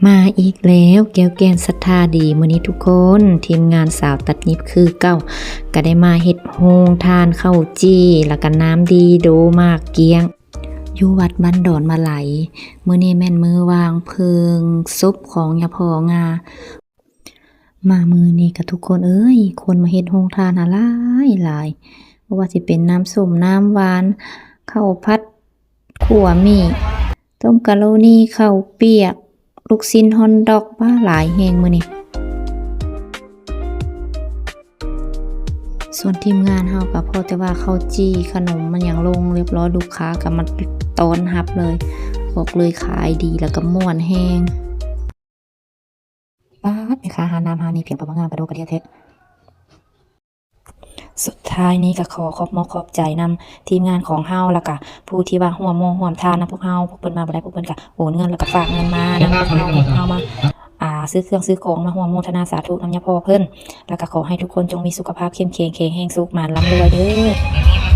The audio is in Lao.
ມາອີກແລ້ວ ແກ້ວແກ່ນສັດທາດີ. ມື້ນີ້ທຸກຄົນ ທີມງານສາວຕັດຫຍິບຄືເກົ່າ ກະໄດ້ມາເຮັດໂຮງທານເຂົ້າຈີ່ ແລ້ວກະນ້ຳດີໂດໝາກກ້ຽງ ຢູ່ວັດບ້ານດອນມະໄລ. ມື້ນີ້ແມ່ນມື້ວາງເພີງສົບຂອງຍາພໍ່ງາ. ມາມື້ນີ້ກະທຸກຄົນເອີຍ ຄົນມາເຮັດໂຮງທານຫັ້ນຫຼາຍໆ ບໍ່ວ່າຊິເປັນນ້ຳສົ້ມ ນ້ຳຫວານ ເຂົ້າຜັດ ຂົ້ວໝີ່ ຕົ້ມກະໂລນີ ເຂົ້າປຽກ ລູກຊີ້ນຮອດດອກ ປາ ຫຼາຍແຮງມື້ນີ້. ສ່ວນທີມງານເຮົາກະພໍແຕ່ວ່າເຂົ້າຈີ່ ຂະໜົມ ມັນຫຍັງລົງຮຽບຮ້ອຍ ລູກຄ້າກະມາຕ້ອນຮັບເລີຍ ບອກເລີຍຂາຍດີ ແລ້ວກະມ່ວນແຮງ. ປາດ ແມ່ຄ້າຮ້ານນ້ຳຮ້ານນີ້ ພຽງແຕ່ວ່າງາມກະໂດກກະເດຍແທ້. ສຸດທ້າຍນີ້ກະຂໍຂອບມົກຂອບໃຈນຳທີມງານຂອງເຮົາ ແລ້ວກະຜູ້ທີ່ວ່າຮ່ວມໂມຮ່ວມທານນຳພວກເຮົາ. ພວກເພິ່ນມາບໍ່ໄດ້ ພວກເພິ່ນກະໂອນເງິນ ແລ້ວກະຝາກເງິນມານຳພວກເຮົາ ພວກເຮົາມາ ອ່າ ຊື້ເຄື່ອງຊື້ຂອງ ມາຮ່ວມໂມທະນາສາທຸນຳຍາພໍ່ເພິ່ນ. ແລ້ວກະຂໍໃຫ້ທຸກຄົນຈົ່ງມີສຸຂະພາບເຂັ້ມແຂງ ແຂງແຮງ ໂຊກໝານ ລ່ຳລວຍເດີ.